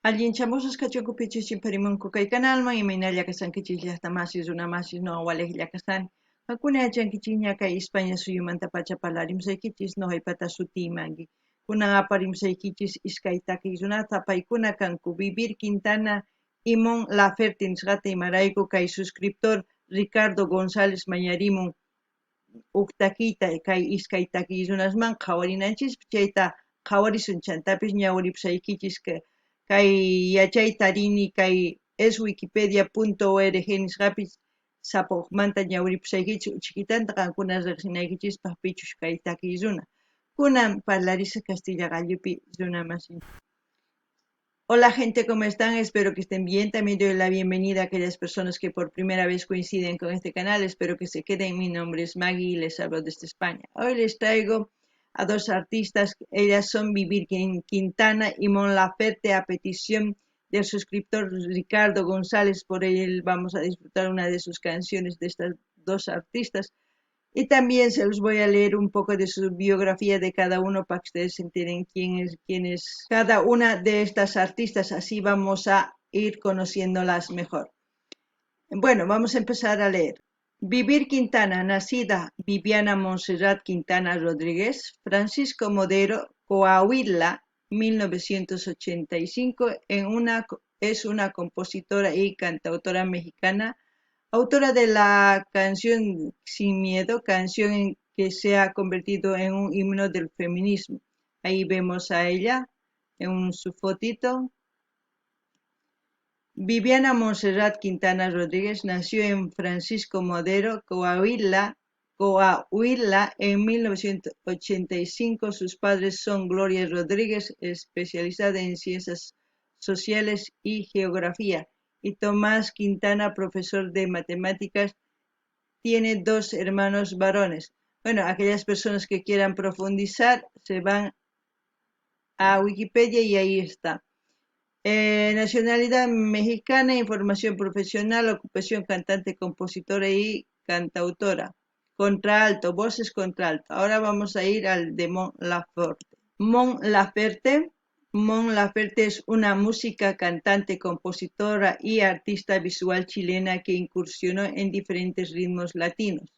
Allinchamusas kachunkupichus chimparimunku kay kanalman, imaynalla kashankichis llaqtamasis, runamasis, noqa walejlla kashani. Qankuna yachankichikña kay España suyumantapacha parlarimusaykichis, noqaypata sutiy Magui. Kunan aparimusaykichis iskay takiy runata, paykuna kanku Vivir Quintana y Mon Laferte nisqata, imarayku kay suscriptor Ricardo González mañarimun huk takiyta kay iskay takiy runasman qhawarinanchispaq, chayta qhawarisun, chantapis ñawiripusaykichis kay yachayta rini kay eswikipedia.org nisqapi sapa hukmanta ñawiripusaykichis uchikitanta qankuna riqsinaykichispaq pichus kay takiy runa. Kunan parlarisaq Castilla qallupi runa masin. Hola gente, ¿cómo están? Espero que estén bien. También doy la bienvenida a aquellas personas que por primera vez coinciden con este canal. Espero que se queden. Mi nombre es Maggie y les hablo desde España. Hoy les traigo a dos artistas. Ellas son Vivir Quintana y Mon Laferte, a petición del suscriptor Ricardo González. Por él vamos a disfrutar una de sus canciones de estas dos artistas. Y también se los voy a leer un poco de su biografía de cada uno para que ustedes se enteren quién es cada una de estas artistas. Así vamos a ir conociéndolas mejor. Bueno, vamos a empezar a leer. Vivir Quintana, nacida Viviana Montserrat Quintana Rodríguez, Francisco Madero, Coahuila, 1985, es una compositora y cantautora mexicana, autora de la canción Sin Miedo, canción en que se ha convertido en un himno del feminismo. Ahí vemos a ella en su fotito. Viviana Montserrat Quintana Rodríguez nació en Francisco Madero, Coahuila, en 1985. Sus padres son Gloria Rodríguez, especializada en ciencias sociales y geografía, y Tomás Quintana, profesor de matemáticas. Tiene dos hermanos varones. Bueno, aquellas personas que quieran profundizar se van a Wikipedia y ahí está. Nacionalidad mexicana, información profesional, ocupación cantante, compositora y cantautora. Contralto, voces contralto. Ahora vamos a ir al de Mon Laferte. Mon Laferte. Mon Laferte es una música, cantante, compositora y artista visual chilena que incursionó en diferentes ritmos latinos.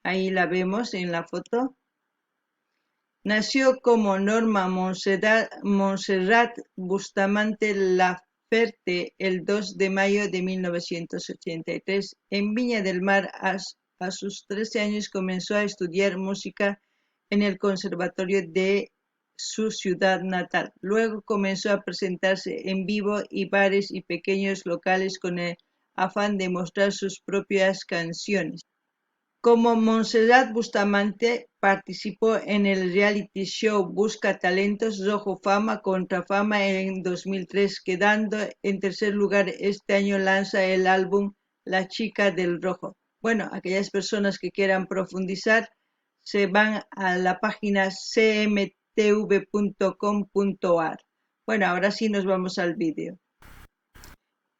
Ahí la vemos en la foto. Nació como Norma Montserrat Bustamante Laferte el 2 de mayo de 1983 en Viña del Mar. A sus 13 años comenzó a estudiar música en el conservatorio de su ciudad natal. Luego comenzó a presentarse en vivo y bares y pequeños locales con el afán de mostrar sus propias canciones. Como Montserrat Bustamante participó en el reality show Busca Talentos Rojo Fama contra Fama en 2003, quedando en tercer lugar. Este año lanza el álbum La Chica del Rojo. Bueno, aquellas personas que quieran profundizar se van a la página c m t v punto com punto ar. Bueno, ahora sí nos vamos al vídeo.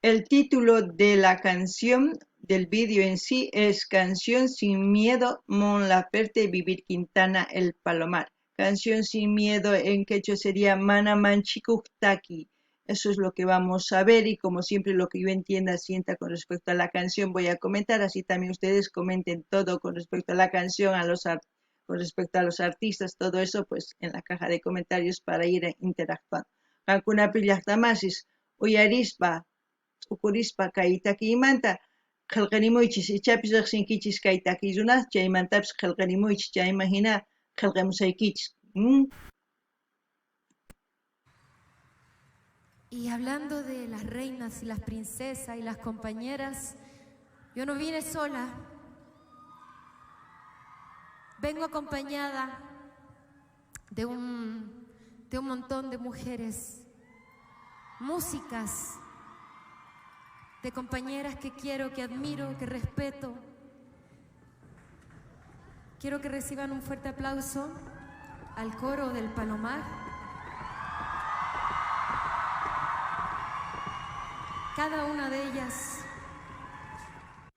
El título de la canción del vídeo en sí es Canción sin Miedo, Mon Laferte, Vivir Quintana, El Palomar. Canción sin miedo en quechua sería Mana Manchikuktaki. Eso es lo que vamos a ver y como siempre lo que yo entienda, sienta con respecto a la canción voy a comentar, así también ustedes comenten todo con respecto a la canción, con respecto a los artistas, todo eso pues en la caja de comentarios para ir interactuando. Qankunapi llaqtamasis, uyarispa, t'ukurispa kay takiymanta qillqarimuychis, ichapis riqsinkichis kay takiy runata, chaymantapis qillqarimuychis, chayman hina qillqamusaykichis. Y hablando de las reinas y las princesas y las compañeras, yo no vine sola. Vengo acompañada de un montón de mujeres, músicas, de compañeras que quiero, que admiro, que respeto. Quiero que reciban un fuerte aplauso al coro del Palomar. Cada una de ellas.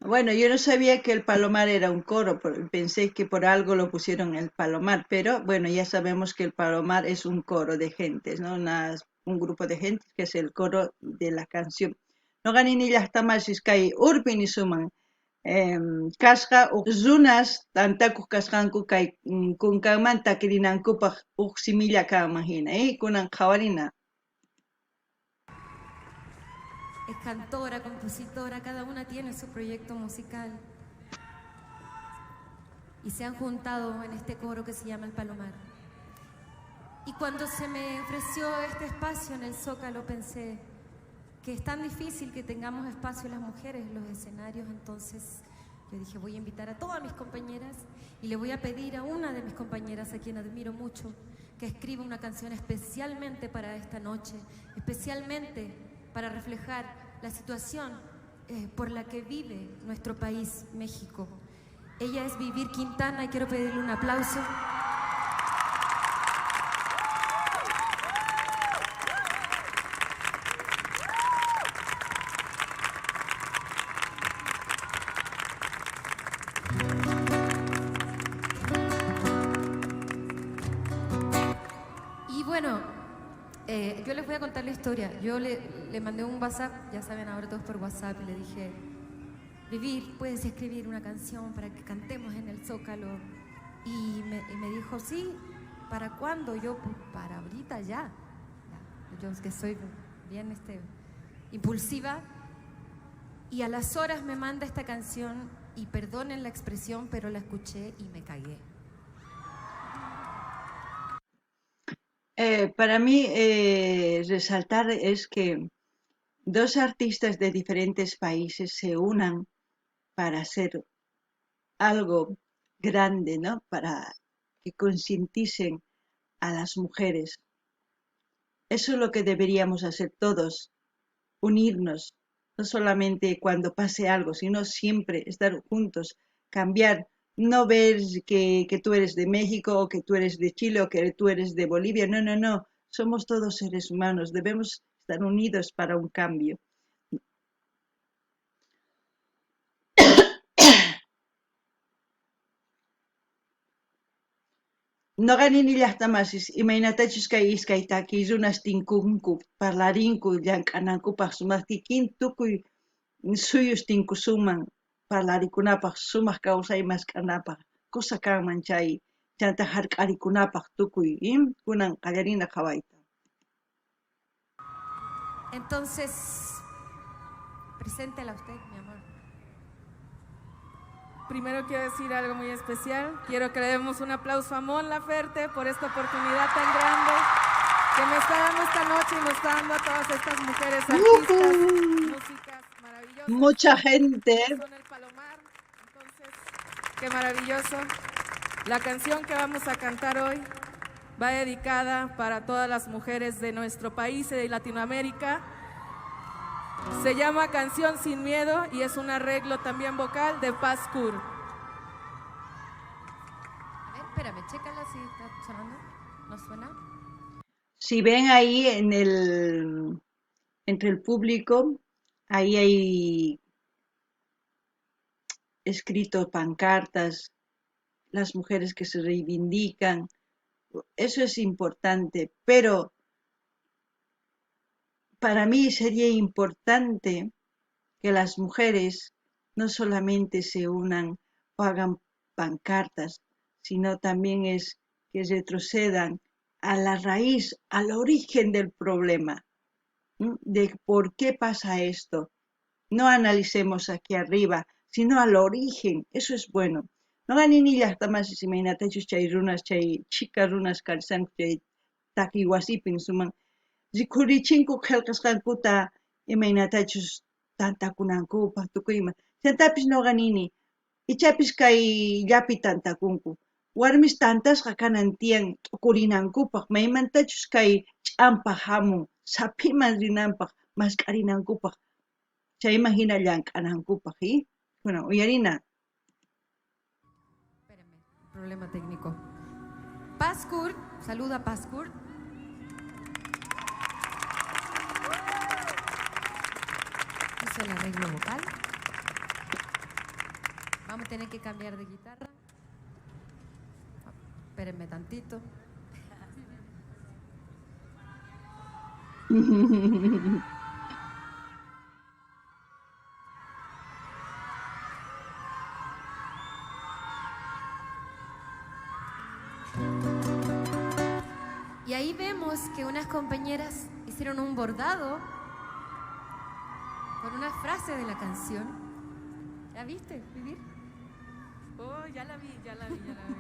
Bueno, yo no sabía que el Palomar era un coro, pensé que por algo lo pusieron el Palomar, pero bueno, ya sabemos que el Palomar es un coro de gentes, ¿no? Unas Un grupo de gente que es el coro de la canción. Noqa nini llaqtamasis kay urpi nisuman kasqa uj runas tantakuq kasqanku kay kunkanmanta takirinankupaq uj similla kanman hina, kunan qhawarina. Es cantora, compositora, cada una tiene su proyecto musical. Y se han juntado en este coro que se llama El Palomar. Y cuando se me ofreció este espacio en el Zócalo, pensé que es tan difícil que tengamos espacio las mujeres en los escenarios, entonces yo dije, voy a invitar a todas mis compañeras y le voy a pedir a una de mis compañeras, a quien admiro mucho, que escriba una canción especialmente para esta noche, especialmente para reflejar la situación por la que vive nuestro país, México. Ella es Vivir Quintana y quiero pedirle un aplauso. Y bueno, yo les voy a contar la historia. Yo le mandé un WhatsApp, ya saben ahora todos por WhatsApp, y le dije, Vivir, ¿puedes escribir una canción para que cantemos en el Zócalo? Y me dijo, sí, ¿para cuándo? Yo, pues, para ahorita ya. Ya. Yo es que soy bien impulsiva. Y a las horas me manda esta canción, y perdonen la expresión, pero la escuché y me cagué. Para mí, resaltar es que dos artistas de diferentes países se unan para hacer algo grande, ¿no? Para que concienticen a las mujeres. Eso es lo que deberíamos hacer todos, unirnos, no solamente cuando pase algo, sino siempre estar juntos, cambiar, no ver que tú eres de México o que tú eres de Chile o que tú eres de Bolivia. No, no, no. Somos todos seres humanos, debemos estar unidos para un cambio. Noqa nini llaqtamasis, imaynatachus kay iskay takiy runas tinkunku, parlarinku llank'anankupaq sumaq kikin tukuy suyus tinkusunman parlarikunapaq, sumaq kawsay mask'anapaq, kusa kanman chay, chanta hark'arikunapaq tukuy, kunan qallarina qhawayta. Entonces, preséntela usted, mi amor. Primero quiero decir algo muy especial. Quiero que le demos un aplauso a Mon Laferte por esta oportunidad tan grande que me está dando esta noche y nos está dando a todas estas mujeres artistas, músicas maravillosas. Mucha gente. Son el Palomar. Entonces, qué maravilloso. La canción que vamos a cantar hoy va dedicada para todas las mujeres de nuestro país y de Latinoamérica. Se llama Canción Sin Miedo y es un arreglo también vocal de Paz Kur. A ver, espérame, chécala si está sonando. ¿No suena? Si ven ahí entre el público, ahí hay escrito pancartas, las mujeres que se reivindican. Eso es importante, pero para mí sería importante que las mujeres no solamente se unan o hagan pancartas, sino también es que retrocedan a la raíz, al origen del problema, ¿m? De por qué pasa esto. No analicemos aquí arriba, sino al origen. Eso es bueno. No ganini llaqtamasis imaynatachus chay runas, chay chika runas karsanku, chay taki wasipin suman rikhurichinku qhelqasqankuta imaynatachus tantakunankupaq tukuy ima. Chantapis noqa nini, ichapis kay llapi tantakunku. Warmis tantasqa kanan tiyan t'ukurinankupaq, maymantachus kay ch'ampa hamun, saphiman rinanpaq, mask'arinankupaq, chayman hina llank'anankupaq, ¿sí? Bueno, uyarina. Espérame, problema técnico. Pascur, saluda Pascur. Hizo el arreglo vocal. Vamos a tener que cambiar de guitarra. Espérenme tantito. Y ahí vemos que unas compañeras hicieron un bordado con una frase de la canción. ¿La viste, Vivir? Oh, ya la vi, ya la vi, ya la vi.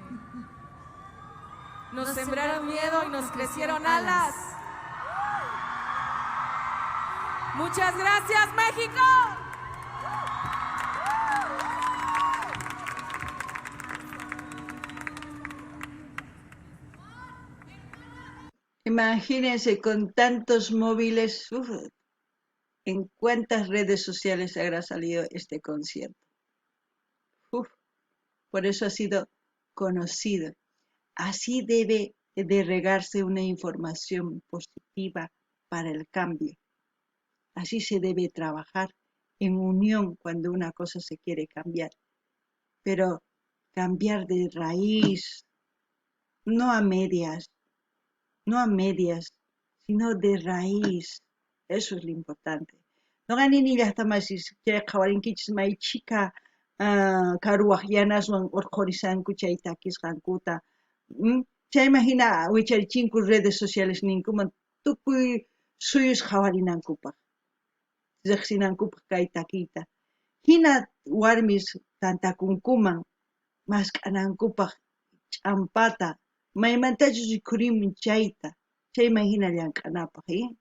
Nos sembraron miedo y nos crecieron alas. Muchas gracias, México. Imagínense con tantos móviles, uf, en cuántas redes sociales habrá salido este concierto. Uf, por eso ha sido conocido. Así debe de regarse una información positiva para el cambio. Así se debe trabajar en unión cuando una cosa se quiere cambiar. Pero cambiar de raíz, no a medias, no a medias, sino de raíz. Eso es lo importante. Noqa nini llaqtamasis chay qhawarinkichis may chhika karuwaj yanaswan urqhurisanku chay takisqankuta. Chayman hina wicharichinku redes sociales ninkuman tukuy suyus qhawarinankupaj, riqsinankupaj kay takiyta. Hina warmis tantakunkuman mask'anankupaj ch'ampata, maymantachus rikhurimun chayta, chayman hina llank'anapaj.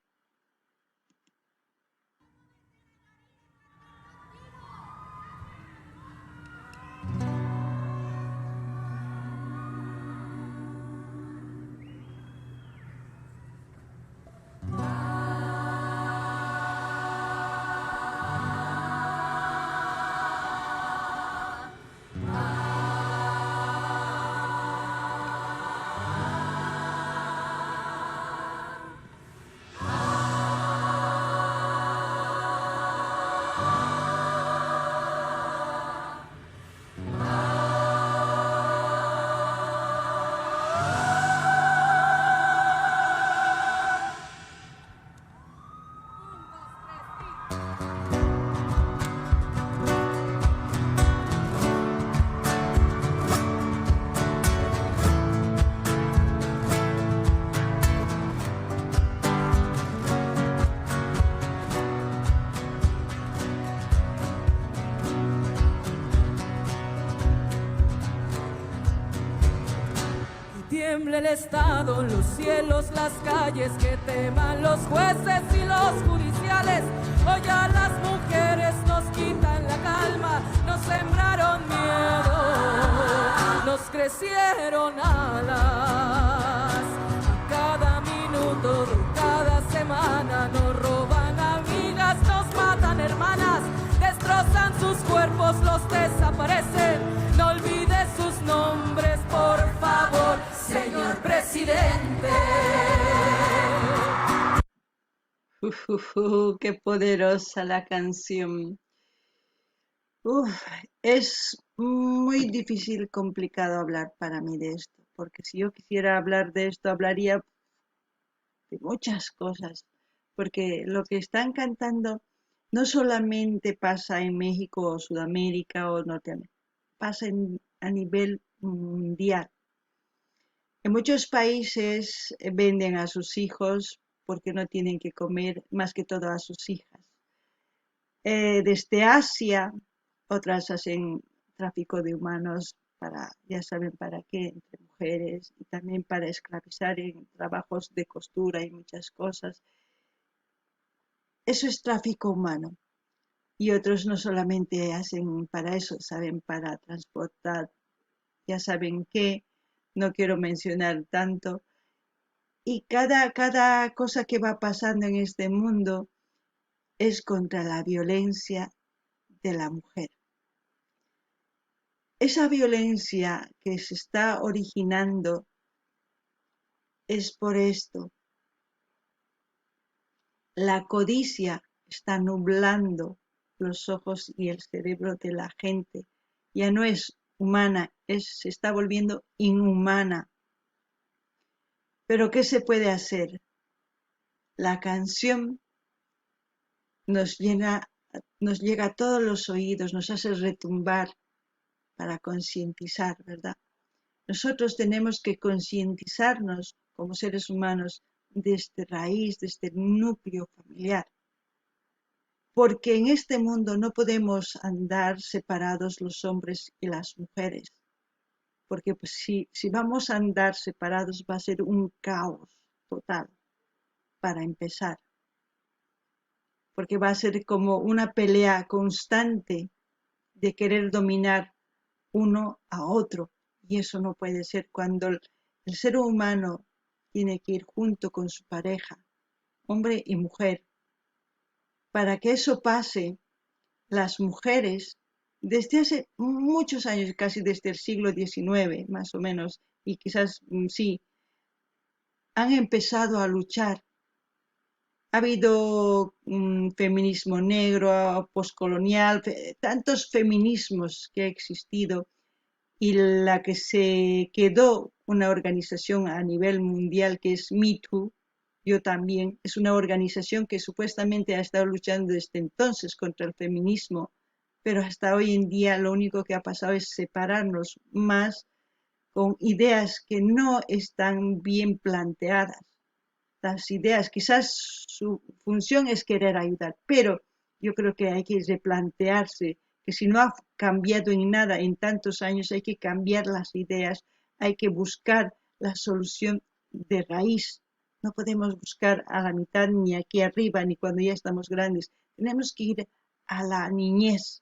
Tiemble el Estado, los cielos, las calles, que teman los jueces y los judiciales. Hoy a las mujeres nos quitan la calma, nos sembraron miedo, nos crecieron alas. A cada minuto de cada semana nos roban amigas, nos matan hermanas, destrozan sus cuerpos, los desaparecen. No olvides sus nombres, por favor, señor presidente. Uf, uf, uf, qué poderosa la canción. Uf, es muy difícil, complicado hablar para mí de esto, porque si yo quisiera hablar de esto, hablaría de muchas cosas, porque lo que están cantando no solamente pasa en México o Sudamérica o Norteamérica, pasa a nivel mundial. En muchos países venden a sus hijos porque no tienen que comer, más que todo a sus hijas. Desde Asia, otras hacen tráfico de humanos para, ya saben para qué, entre mujeres, y también para esclavizar en trabajos de costura y muchas cosas. Eso es tráfico humano. Y otros no solamente hacen para eso, saben para transportar, ya saben qué, no quiero mencionar tanto. Y cada cosa que va pasando en este mundo es contra la violencia de la mujer. Esa violencia que se está originando es por esto. La codicia está nublando los ojos y el cerebro de la gente. Ya no es humana, se está volviendo inhumana. Pero ¿qué se puede hacer? La canción nos llena, nos llega a todos los oídos, nos hace retumbar para concientizar, ¿verdad? Nosotros tenemos que concientizarnos como seres humanos desde raíz, desde el núcleo familiar. Porque en este mundo no podemos andar separados los hombres y las mujeres. Porque pues, si vamos a andar separados va a ser un caos total, para empezar. Porque va a ser como una pelea constante de querer dominar uno a otro. Y eso no puede ser cuando el ser humano tiene que ir junto con su pareja, hombre y mujer. Para que eso pase, las mujeres, desde hace muchos años, casi desde el siglo XIX, más o menos, y quizás sí, han empezado a luchar. Ha habido feminismo negro, poscolonial, tantos feminismos que ha existido, y la que se quedó una organización a nivel mundial que es Me Too, yo también, es una organización que supuestamente ha estado luchando desde entonces contra el feminismo, pero hasta hoy en día lo único que ha pasado es separarnos más con ideas que no están bien planteadas. Las ideas, quizás su función es querer ayudar, pero yo creo que hay que replantearse que si no ha cambiado en nada en tantos años, hay que cambiar las ideas, hay que buscar la solución de raíz. No podemos buscar a la mitad ni aquí arriba ni cuando ya estamos grandes. Tenemos que ir a la niñez,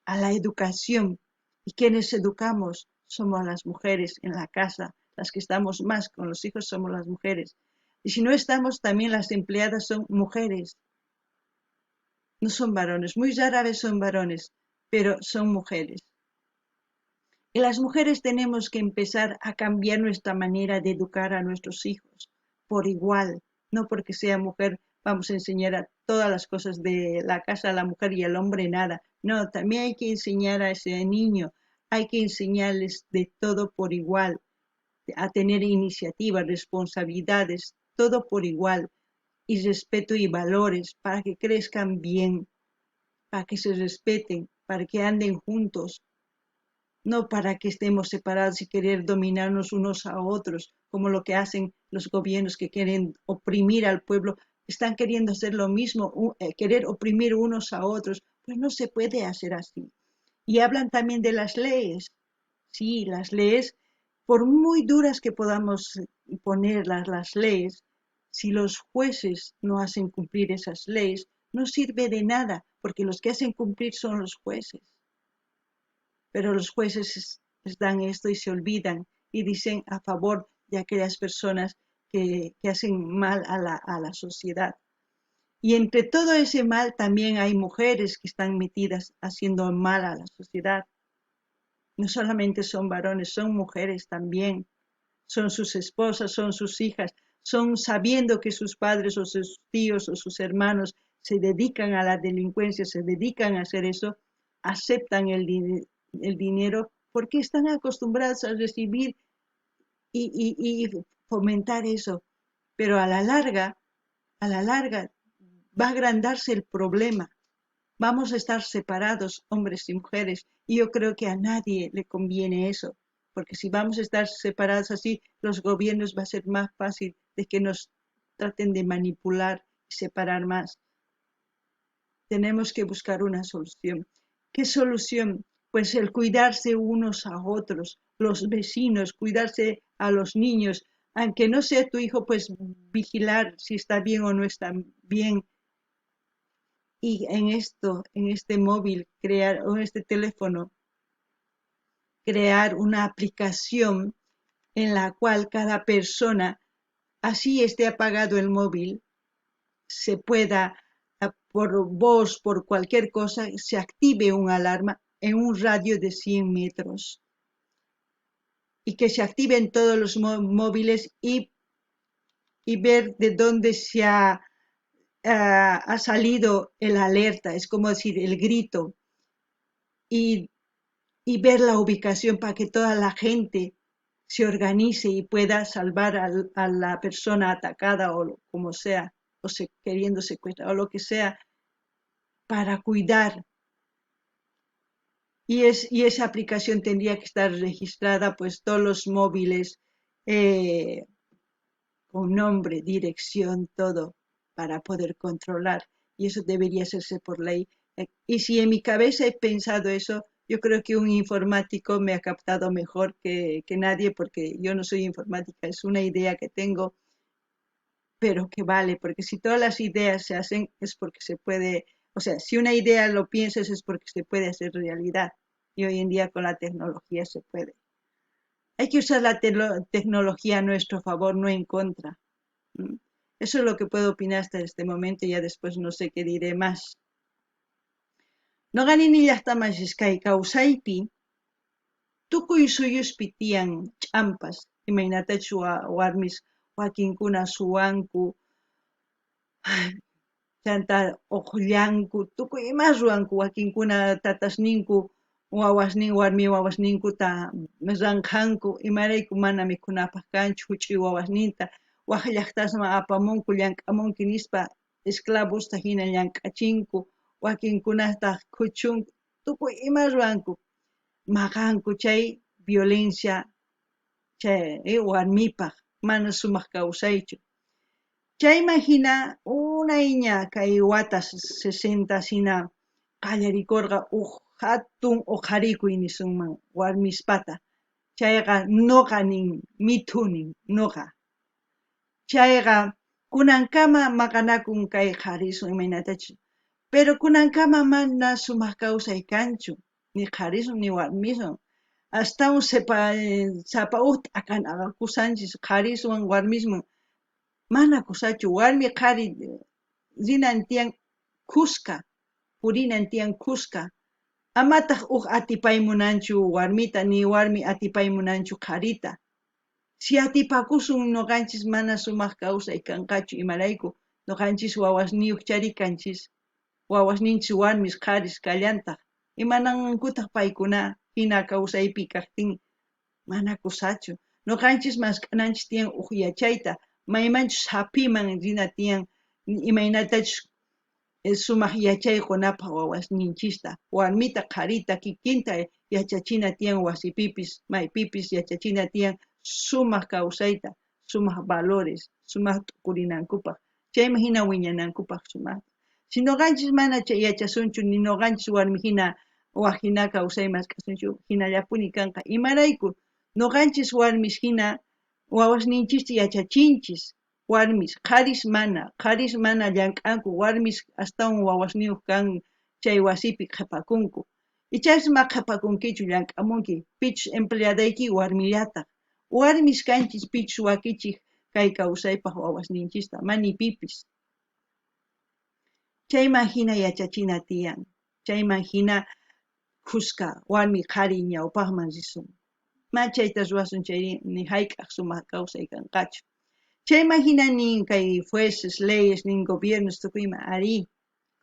a la educación. ¿Y quienes educamos? Somos las mujeres en la casa, las que estamos más con los hijos somos las mujeres. Y si no estamos, también las empleadas son mujeres. No son varones, muy rara vez son varones, pero son mujeres. Y las mujeres tenemos que empezar a cambiar nuestra manera de educar a nuestros hijos por igual, no porque sea mujer vamos a enseñar a todas las cosas de la casa a la mujer y al hombre nada. No, también hay que enseñar a ese niño, hay que enseñarles de todo por igual, a tener iniciativa, responsabilidades, todo por igual, y respeto y valores para que crezcan bien, para que se respeten, para que anden juntos, no para que estemos separados y querer dominarnos unos a otros, como lo que hacen los gobiernos que quieren oprimir al pueblo. Están queriendo hacer lo mismo, querer oprimir unos a otros. Pues no se puede hacer así. Y hablan también de las leyes. Sí, las leyes, por muy duras que podamos poner las leyes, si los jueces no hacen cumplir esas leyes, no sirve de nada, porque los que hacen cumplir son los jueces. Pero los jueces les dan esto y se olvidan y dicen a favor de aquellas personas que hacen mal a la sociedad. Y entre todo ese mal también hay mujeres que están metidas haciendo mal a la sociedad. No solamente son varones, son mujeres también. Son sus esposas, son sus hijas, son sabiendo que sus padres o sus tíos o sus hermanos se dedican a la delincuencia, se dedican a hacer eso, aceptan el dinero porque están acostumbrados a recibir y fomentar eso. Pero a la larga va a agrandarse el problema. Vamos a estar separados, hombres y mujeres, y yo creo que a nadie le conviene eso, porque si vamos a estar separados así, los gobiernos va a ser más fácil de que nos traten de manipular y separar más. Tenemos que buscar una solución. ¿Qué solución? Pues el cuidarse unos a otros, los vecinos, cuidarse a los niños, aunque no sea tu hijo, pues vigilar si está bien o no está bien. Y en esto, en este móvil, crear, o en este teléfono, crear una aplicación en la cual cada persona, así esté apagado el móvil, se pueda, por voz, por cualquier cosa, se active una alarma en un radio de 100 metros. Y que se activen todos los móviles y ver de dónde se ha salido el alerta, es como decir, el grito, y ver la ubicación para que toda la gente se organice y pueda salvar a la persona atacada o como sea. o se, queriendo secuestrar o lo que sea, para cuidar. Y esa aplicación tendría que estar registrada, pues todos los móviles con nombre, dirección, todo, para poder controlar. Y eso debería hacerse por ley. Y si en mi cabeza he pensado eso, yo creo que un informático me ha captado mejor que nadie, porque yo no soy informática, es una idea que tengo, pero que vale, porque si todas las ideas se hacen es porque se puede, o sea, si una idea lo piensas es porque se puede hacer realidad, y hoy en día con la tecnología se puede. Hay que usar la tecnología a nuestro favor, no en contra. Eso es lo que puedo opinar hasta este momento, y ya después no sé qué diré más. Noqa nini llaqtamasis kay kawsaypi tukuy suyuspi tiyan ch'ampas, imaynatachus warmis wakinkuna suwanku, chanta uqllanku, tukuy imas ruwanku, wakinkuna tatasninku wawasnin, warmi wawasninkuta ranqhanku, imarayku mana mikhunapaq kanchu juch'uy wawasninta, waj llaqtasman apamunku llank'amunki nispa esclavosta hina llank'achinku, wakinkunataq khuchunku, tukuy ima ruwanku, maqanku chay violencia chay warmipaq, mana sumaq kawsaychu. Chayman hina unayña kay watas 60 hina qallarikurqa uj hatun uqharikuy nisunman warmispata. Chayqa noqa nin, mithunin noqa. Chayqa kunankama maqanakun kay qhariswan imaynatachus. Pero kunankama mana sumaq kawsay kanchu, ni qhariswan ni warmiswan. Astawan sapa uj t'akanakusanchis qhariswan warmiswan. Mana kusachu, warmi qhari rinan tiyan khuska, purinan tiyan khuska. Amataq uj atipay munanchu warmita, ni warmi atipay munanchu qharita. Si atipakusun noqanchis mana sumaq kawsay kanqachu, imarayku noqanchis wawasniyuq chari kanchis, wawasninchis warmis qharis kallantaq. Imanankutaq paykuna hina kawsaypi kaqtin mana kusachu. Noqanchis mask'ananchis tiyan uj yachayta, maymanchus saphiman rina tiyan, imaynatachus sumaq yachay qunapaq wawasninchista, warmita qharita kikinta yachachina tiyan wasipipis, maypipis yachachina tiyan sumaq kawsayta, sumaq valores, sumaq t'ukurinankupaq, chayman hina wiñanankupaq sumaqta. Si noqanchis mana chay yachasunchu, ni noqanchis warmi hina waj hina kawsay mask'asunchu, hinallapuni kanqa. Imarayku noqanchis warmis hina wawasninchista yachachinchis, warmis, qharis mana llank'anku, warmis astawan wawasniyuq kan chay wasipi qhipakunku. Ichapis ma qhipakunkichu llank'amunki, pichus empleadayki warmillataq. Warmis kanchis pichus wakichij kay kawsaypaq wawasninchista, mani pipis. Chayman hina yachachina tiyan, chayman hina khuska warmi qhari ñawpaqman risun. Ma chayta ruwasun chayri ni hayk'aq sumaq kawsay kanqachu. Chayman hina nin kay jueces, leyes, nin gobiernos tukuyma, arí,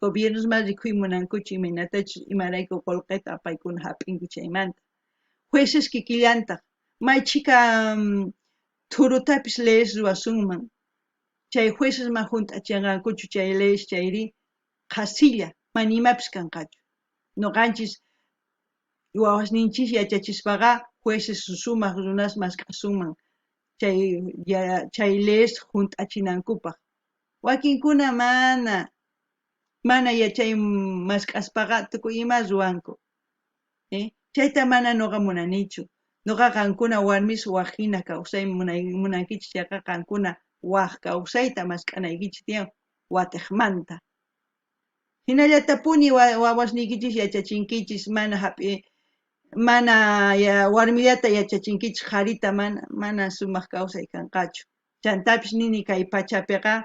gobiernos ma rikuy munankuchu imaynatachus imarayku qullqita paykuna hap'inku chaymanta. Jueces kikillantaq, may chhika thurutapis leyes ruwasunman, chay jueces ma hunt'achinqankuchu chay leyes chayri qhasilla, mana imapis kanqachu. Noqanchis wawasninchis yachachispaqa jueces sumaq runas mask'asunman chay leyes hunt'achinankupaq. Wakinkuna mana yachay mask'aspaqa tukuy ima ruwanku. Chayta mana noqa munanichu. Noqa qankuna warmis waj hina kawsay munankichis chayqa qankuna waj kawsayta mask'anaykichis tiyan watiqmanta. Hinallatapuni wawasniykichis yachachinkichis, mana hap'i, mana warmillata yachachinkichis, qharita mana sumaq kawsay kanqachu. Chantapis nini kay pachapiqa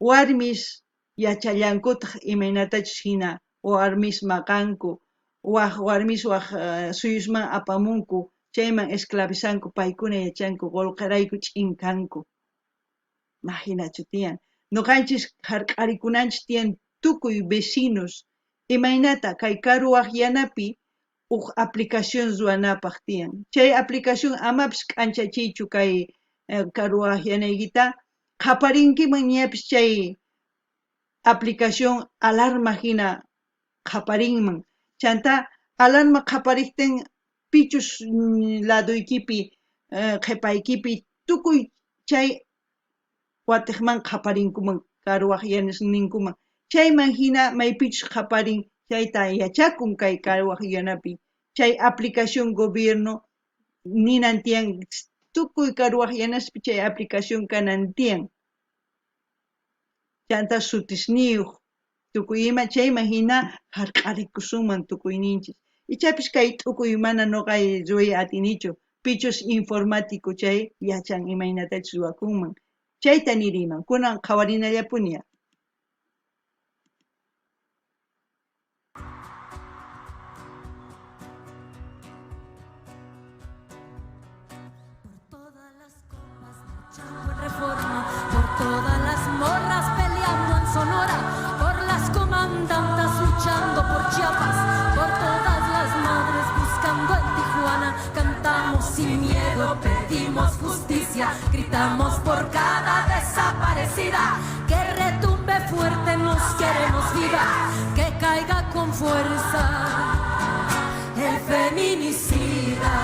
warmis yachallankutaq imaynatachus hina warmis maqanku, waj warmis waj suyusman apamunku, chayman esclavizanku, paykuna yachanku, qullqirayku ch'inkanku. Mahinachu tiyan. Noqanchis hark'arikunanchis tiyan tukuy vecinos, imaynata kay karu waqyanapi uj aplicación ruwanapaq tiyan. Chay aplicación amapis k'anchachiychu kay karu waqyanaykita, Qhaparinkiman ñapis chay aplicación alarma jina qhaparinman. Chantá alarma qhaparejtin pichus ladoykipi, qhepaykipi tukuy chay watejman qhaparinkuman, karuwajyanasninkuman. Chayman jina maypichus qhaparin chayta yachakun kay karuwajyanapi. Chay aplicación gobierno ninan tiyan tukuy karuwajyanaspi chay aplicación kanan tiyan. Chantá sutisniyoj tukuy ima chayman jina jark'arikusunman tukuyninchis. Ichapis kay t'ukuy mana noqa ruway atinichu, pichus informático chay yachan imaynatachus ruwakunman. Chayta niriyman, kunan qhawarinallapuni. Por todas las copas luchando en Reforma, por todas las morras peleando en Sonora, por las comandantas luchando por Chiapas, por todas las madres buscando en Tijuana, cantamos sin miedo, pedimos justicia, gritamos por cada desaparecida, que retumbe fuerte, nos queremos viva, que caiga con fuerza el feminicida.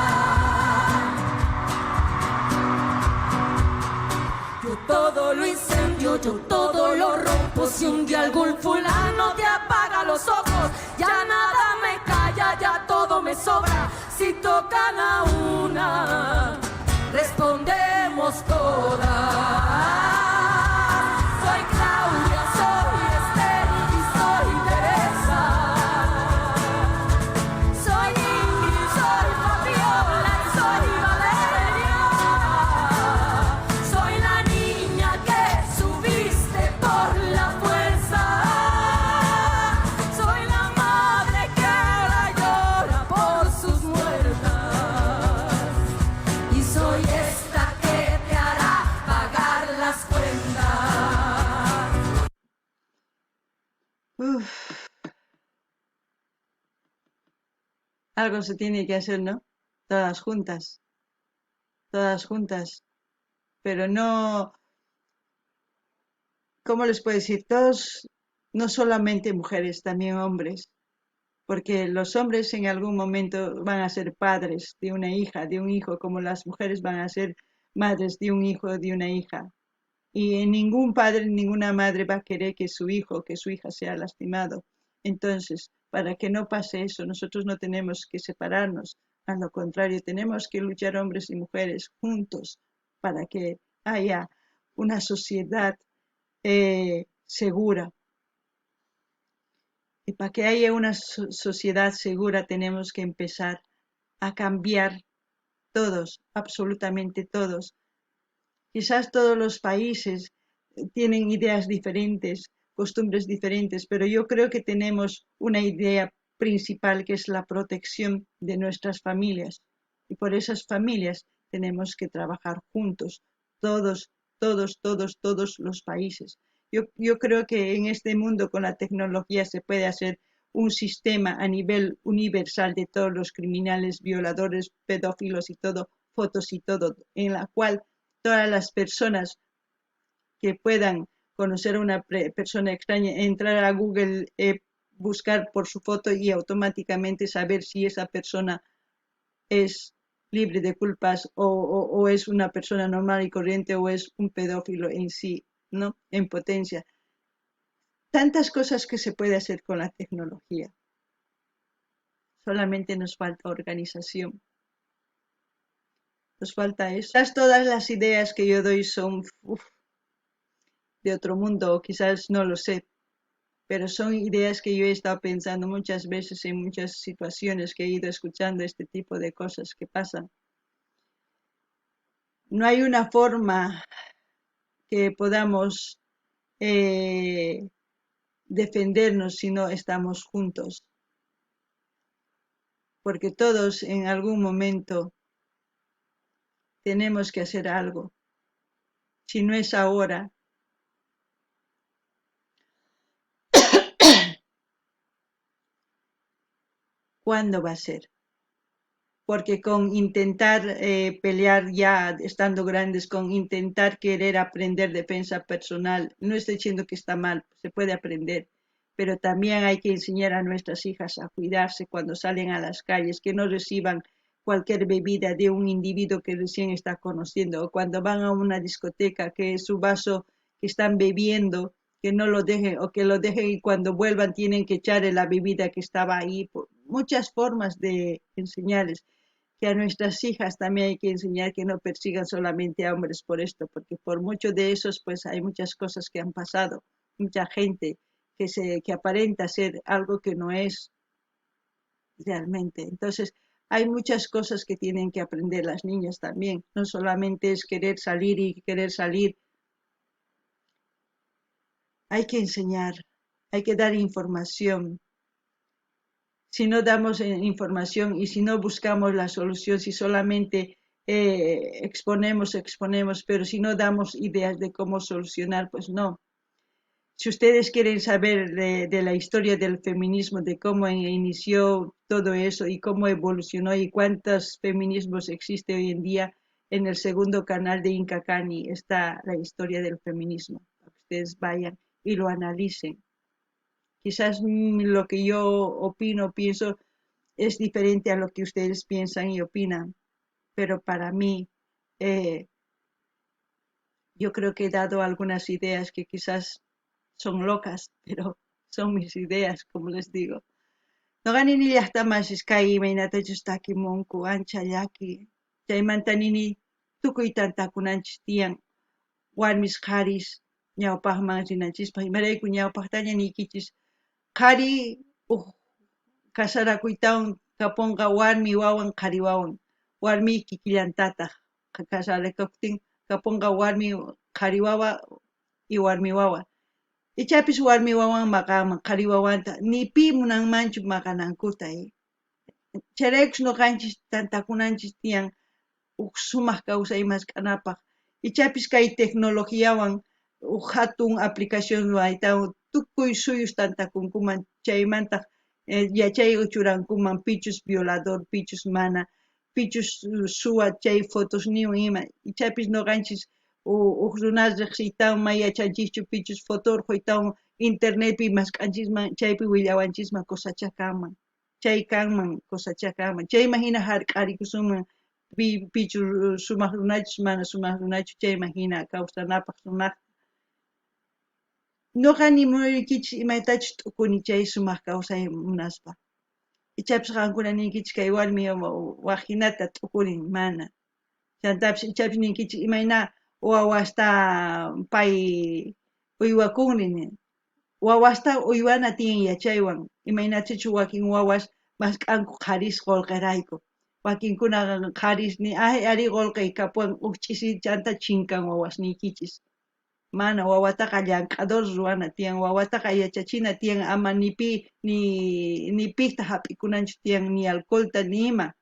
Yo todo lo incendio, yo todo lo rompo. Si un día algún fulano te apaga los ojos, ya nada me calla, ya todo me sobra. Si tocan a una, respondemos todas. Soy Claudia, soy Esther y soy Teresa. Soy Ingrid, soy Fabiola y soy Valeria. Soy la niña que subiste por la fuerza. Soy la madre que ahora llora por sus muertas. Y soy esta que te hará pagar las cuentas. Uf. Algo se tiene que hacer, ¿no? Todas juntas. Todas juntas. Pero no... ¿Cómo les puedo decir? Todos, no solamente mujeres, también hombres. Porque los hombres en algún momento van a ser padres de una hija, de un hijo, como las mujeres van a ser madres de un hijo, de una hija. Y ningún padre, ninguna madre va a querer que su hijo, que su hija sea lastimado. Entonces, para que no pase eso, nosotros no tenemos que separarnos. A lo contrario, tenemos que luchar hombres y mujeres juntos para que haya una sociedad segura. Y para que haya una sociedad segura tenemos que empezar a cambiar todos, absolutamente todos. Quizás todos los países tienen ideas diferentes, costumbres diferentes, pero yo creo que tenemos una idea principal que es la protección de nuestras familias. Y por esas familias tenemos que trabajar juntos, todos, todos, todos, todos los países. Yo creo que en este mundo con la tecnología se puede hacer un sistema a nivel universal de todos los criminales, violadores, pedófilos y todo, fotos y todo, en la cual todas las personas que puedan conocer a una persona extraña, entrar a Google, buscar por su foto y automáticamente saber si esa persona es libre de culpas o es una persona normal y corriente o es un pedófilo en sí, ¿no? En potencia. Tantas cosas que se puede hacer con la tecnología. Solamente nos falta organización. Nos falta eso. Todas las ideas que yo doy son, uf, de otro mundo, o quizás no lo sé, pero son ideas que yo he estado pensando muchas veces en muchas situaciones que he ido escuchando este tipo de cosas que pasan. No hay una forma que podamos defendernos si no estamos juntos, porque todos en algún momento tenemos que hacer algo. Si no es ahora, ¿cuándo va a ser? Porque con intentar pelear ya estando grandes, con intentar querer aprender defensa personal, no estoy diciendo que está mal, se puede aprender, pero también hay que enseñar a nuestras hijas a cuidarse cuando salen a las calles, que no reciban cualquier bebida de un individuo que recién está conociendo, o cuando van a una discoteca, que su vaso que están bebiendo, que no lo dejen, o que lo dejen y cuando vuelvan tienen que echarle la bebida que estaba ahí. Muchas formas de enseñarles que a nuestras hijas también hay que enseñar que no persigan solamente a hombres por esto, porque por mucho de esos pues hay muchas cosas que han pasado, mucha gente que aparenta ser algo que no es realmente. Entonces hay muchas cosas que tienen que aprender las niñas también, no solamente es querer salir y querer salir. Hay que enseñar, hay que dar información. Si no damos información y si no buscamos la solución, si solamente exponemos, exponemos, pero si no damos ideas de cómo solucionar, pues no. Si ustedes quieren saber de la historia del feminismo, de cómo inició todo eso y cómo evolucionó y cuántos feminismos existe hoy en día, en el segundo canal de Inka Kani está la historia del feminismo. Para que ustedes vayan y lo analicen. Quizás lo que yo opino, pienso, es diferente a lo que ustedes piensan y opinan, pero para mí, yo creo que he dado algunas ideas que quizás son locas, pero son mis ideas, como les digo. Noqa nini llaqtamasis kay imaynatachus takimunku, ancha llaki. Chaymanta nini tukuy tantakunanchis tiyan, warmis qharis ñawpaqman rinanchispaq. Imarayku ñawpaqtaña niykichis, qhari uj kasarakuytawan kapunqa warmi wawan qhari wawan, warmi kikillantataq kasarakuptin kapunqa warmi qhari wawa y warmi wawa. Ichapis warmi wawan maqanman qhari wawanta, ni pi munanmanchu maqanankuta. Chayraykus noqanchis tantakunanchis tiyan uj sumaq kawsay mask'anapaq. Ichapis kay tecnologiawan uj hatun aplicación ruwaytawan tukuy suyus tantakunkuman, chaymantaq yachay churankuman pichus violador, pichus mana, pichus suwa chay fotos niwan ima. Ichapis noqanchis uj runas riqsiytawan may yachanchischu pichus foto urquytawan internetpi mask'anchisman, chaypi willawanchisman cosachá kanman, chay kanman cosachá kanman, chayman hina hark'arikusunman pichus sumaq runachus mana sumaq runachu, chayman hina kawsanapaq sumaqta. Noqa nimuykichis imaytachus t'ukuni chay sumaq kawsay munaspa. Ichapis qankuna ninkichis kay warmi waj hinata t'ukurin, mana. Chantapis ichapis ninkichis imayna wawasta pay uywakunri nin. Wawasta uywana tiyan yachaywan, imaynatachu wakin wawas mask'anku qharis qolqerayku. Wakinkuna qharis ni, ay, ari qolqe kapuwan uj ch'isi chanta chinkan wawasniykichis. Mana, wawataqa llank'ador ruwana tiyan, wawataqa yachachina tiyan, ama ni pi, ni pijta hap'ikunanchu tiyan, ni alcoholta ni ima.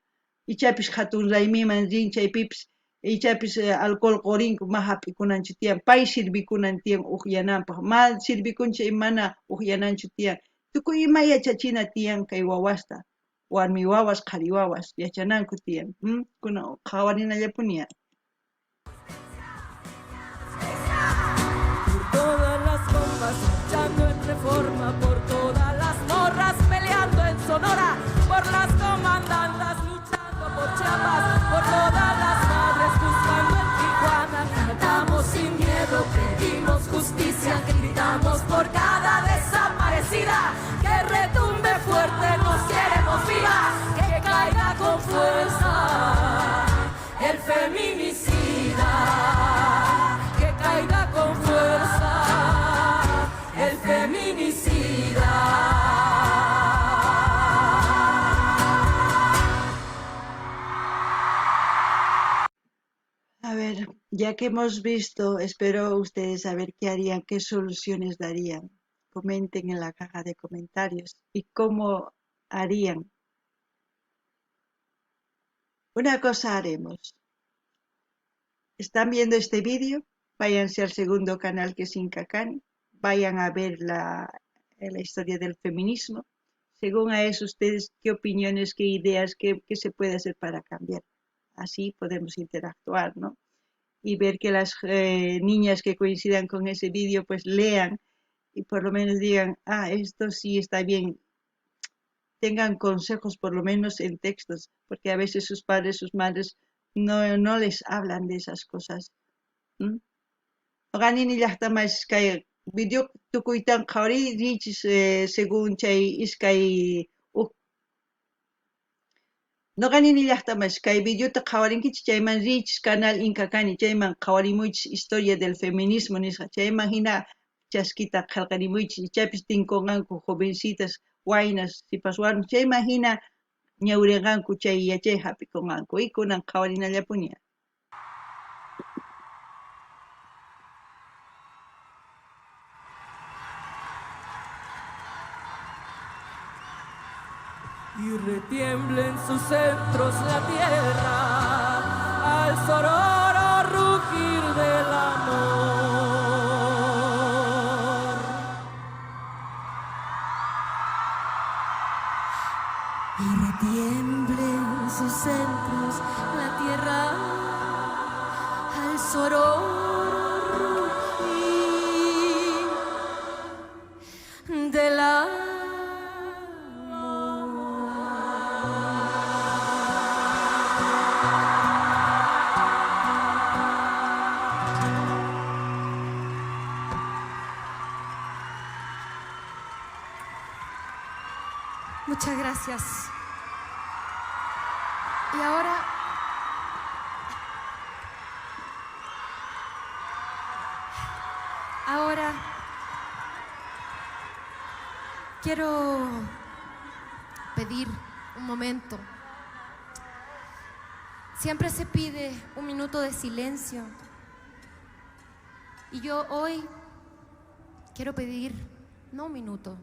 Ichapis hatun raymiman rin chaypipis, ichapis alcohol qorinku ma hap'ikunanchu tiyan, pay sirvikunan tiyan uqyananpaq, ma sirvikun chay mana uqyananchu tiyan. Tukuy ima yachachina tiyan kay wawasta, warmi wawas, qhari wawas, yachananku tiyan. Kuna qhawarinallapuni. Por todas las bombas luchando en Reforma, por todas las morras peleando en Sonora, por las comandantas luchando por Chiapas, por todas las madres buscando en Tijuana. Cantamos sin miedo, pedimos justicia, gritamos por cada desaparecida, que retumbe fuerte, nos queremos vivas, que caiga con fuerza el feminicida, que caiga con fuerza el feminicida. Ya que hemos visto, espero ustedes saber qué harían, qué soluciones darían. Comenten en la caja de comentarios y cómo harían. Una cosa haremos. ¿Están viendo este vídeo? Váyanse al segundo canal, que es Inka Kani. Vayan a ver la historia del feminismo. Según a eso, ustedes, qué opiniones, qué ideas, qué se puede hacer para cambiar. Así podemos interactuar, ¿no? Y ver que las niñas que coincidan con ese vídeo, pues lean y por lo menos digan, ah, esto sí está bien. Tengan consejos por lo menos en textos, porque a veces sus padres, sus madres no les hablan de esas cosas. Noqa nini llaqtamas kay video tukuytan qhawariy riychis según chay iskay uj. Noqa nini llaqtamas kay videota qhawarinkichis chayman riychis canal Inka Kani chayman qhawarimuychis historia del feminismo nisqa chayman hina chaskita qhelqarimuychis ichapis tinkunqanku jovencitas waynas sipas warmis chayman hina ñawrinqanku chay yachay hap'ikunqanku y kunan qhawarinallapuni. Y retiemble en sus centros la tierra al sonoro rugir del amor. Y retiemble en sus centros la tierra al sororo rugir del amor. Muchas gracias. Y ahora quiero pedir un momento. Siempre se pide un minuto de silencio. Y yo hoy quiero pedir, no un minuto,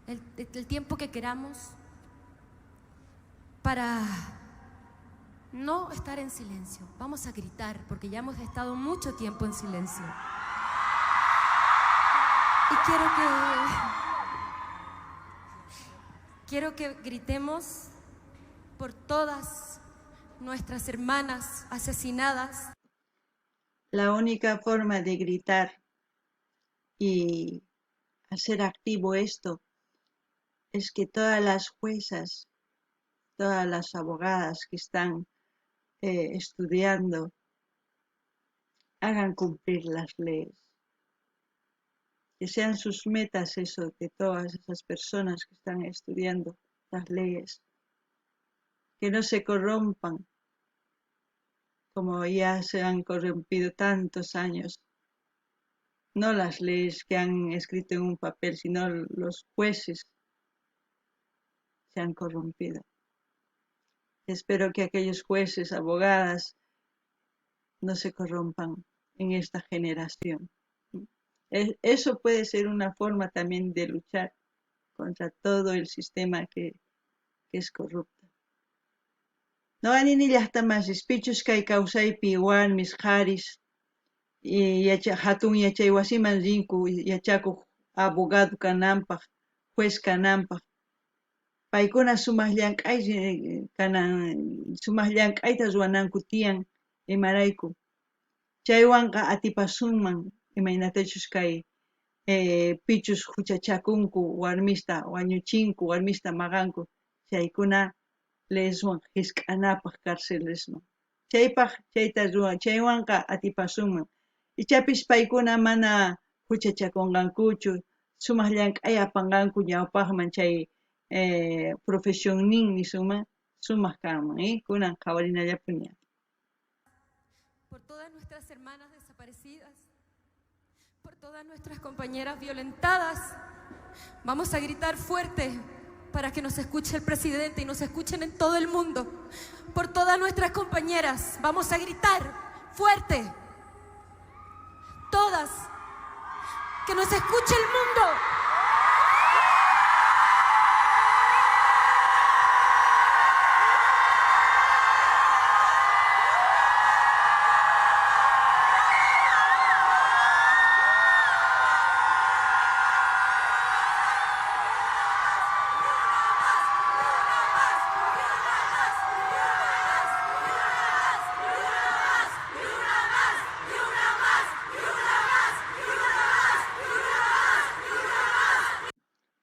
el tiempo que queramos para no estar en silencio. Vamos a gritar porque ya hemos estado mucho tiempo en silencio. Y quiero que gritemos por todas nuestras hermanas asesinadas. La única forma de gritar y hacer activo esto es que todas las juezas, todas las abogadas que están estudiando, hagan cumplir las leyes. Que sean sus metas eso de todas esas personas que están estudiando las leyes. Que no se corrompan como ya se han corrompido tantos años. No las leyes que han escrito en un papel, sino los jueces se han corrompido. Espero que aquellos jueces, abogadas, no se corrompan en esta generación. Eso puede ser una forma también de luchar contra todo el sistema que es corrupto. Noqa nini llaqtamasis pichus kay kawsaypi warmis qharis hatun yachay wasiman rinku yachakuq abogado kananpaq, juez kananpaq. Paykuna sumaq llank'ay kanan, sumaq llank'ayta ruwananku tiyan imarayku. Chaywanqa atipasunman imaynatachus kay pichus huchachakunku warmista wañuchinku, warmista maqanku, chaykuna leyeswan hisk'anapaq carcelesman. Chaypaq chayta ruwan, chaywanqa atipasunman. Ichapis paykuna mana huchachakunqankuchu, sumaq llank'ay apanqanku ñawpaqman chay profesionnin nisunman sumaq kanman, kunan qhawarinallapuni. Por todas nuestras hermanas desaparecidas, por todas nuestras compañeras violentadas, vamos a gritar fuerte para que nos escuche el presidente y nos escuchen en todo el mundo. Por todas nuestras compañeras, vamos a gritar fuerte. Todas, que nos escuche el mundo.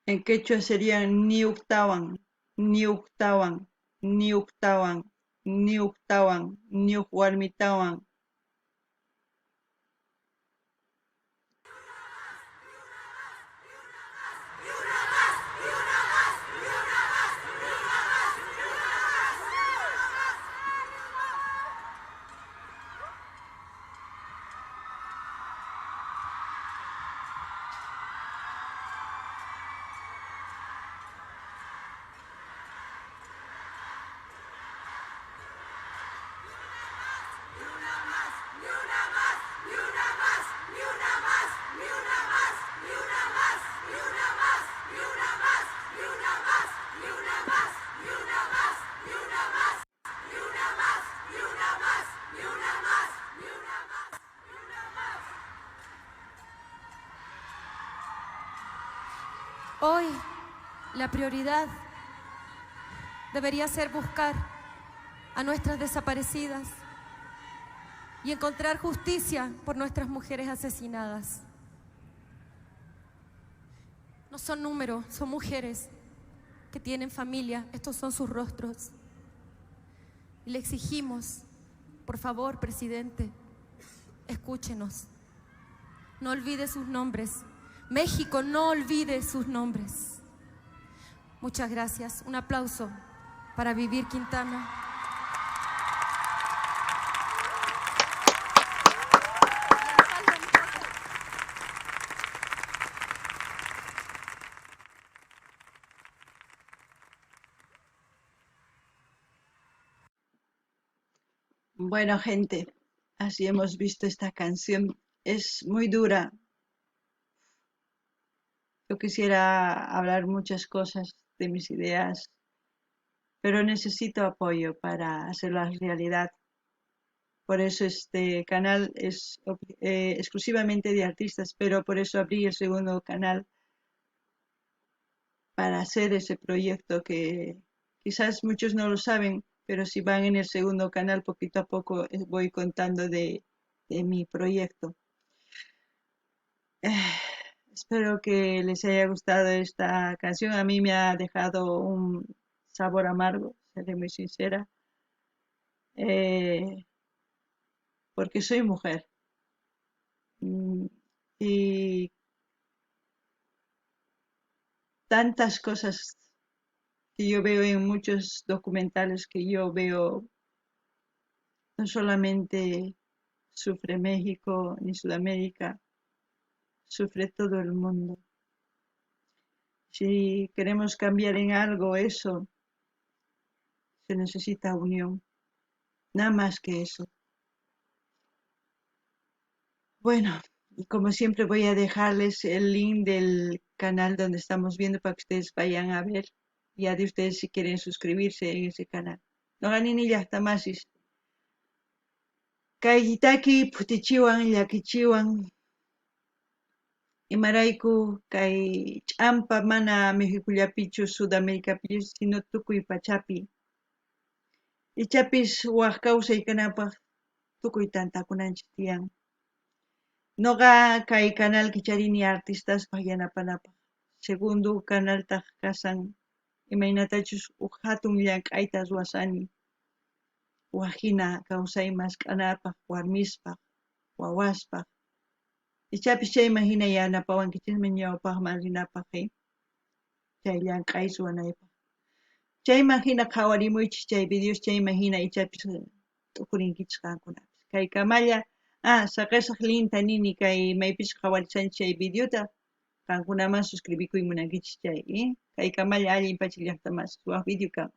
En quechua serían niuktawan, niuktawan, niuktawan, niuktawan, niuk warmitawan. Hoy la prioridad debería ser buscar a nuestras desaparecidas y encontrar justicia por nuestras mujeres asesinadas. No son números, son mujeres que tienen familia, estos son sus rostros. Y le exigimos, por favor, presidente, escúchenos. No olvide sus nombres. México, no olvide sus nombres. Muchas gracias. Un aplauso para Vivir Quintana. Bueno, gente, así hemos visto esta canción. Es muy dura. Yo quisiera hablar muchas cosas de mis ideas, pero necesito apoyo para hacerlas realidad. Por eso este canal es exclusivamente de artistas, pero por eso abrí el segundo canal para hacer ese proyecto que quizás muchos no lo saben, pero si van en el segundo canal, poquito a poco voy contando de mi proyecto. Espero que les haya gustado esta canción. A mí me ha dejado un sabor amargo, seré muy sincera, porque soy mujer. Y tantas cosas que yo veo en muchos documentales que yo veo, no solamente sufre México ni Sudamérica, sufre todo el mundo. Si queremos cambiar en algo eso, se necesita unión, nada más que eso. Bueno, y como siempre voy a dejarles el link del canal donde estamos viendo para que ustedes vayan a ver, ya de ustedes si quieren suscribirse en ese canal. Noqanini llaqtamasis. Kay taki phutichiwan llakichiwan. Imarayku kay ch'ampa mana Mexikullapichu Sudamericapichu sino tukuy pachapi. Ichapis waj kawsay kanapaj tukuy tantakunanchik tiyan. Noqa kay canal kicharini artistaspaj yanapanapaj. Segundo canaltaj kasan imaynatachus uj hatun llank'ayta ruwasani. Wajina kawsay mask'anapaj, warmispaj, wawaspaj. Ichapis chayman hina yanapawankichisman ñawpaqman rinapaj, chay llank'ay ruwanaypaj. Chayman hina qhawarimuychis chay videos, chayman hina ichapis t'ukurinkichis qankunapis. Kay kamalla, saqesaq linta nini kay maypis qhawarishanchis chay videota, qankunaman suscribikuy munankichis chay, Kay kamalla allin pacha llaqtamasis, waj video kama.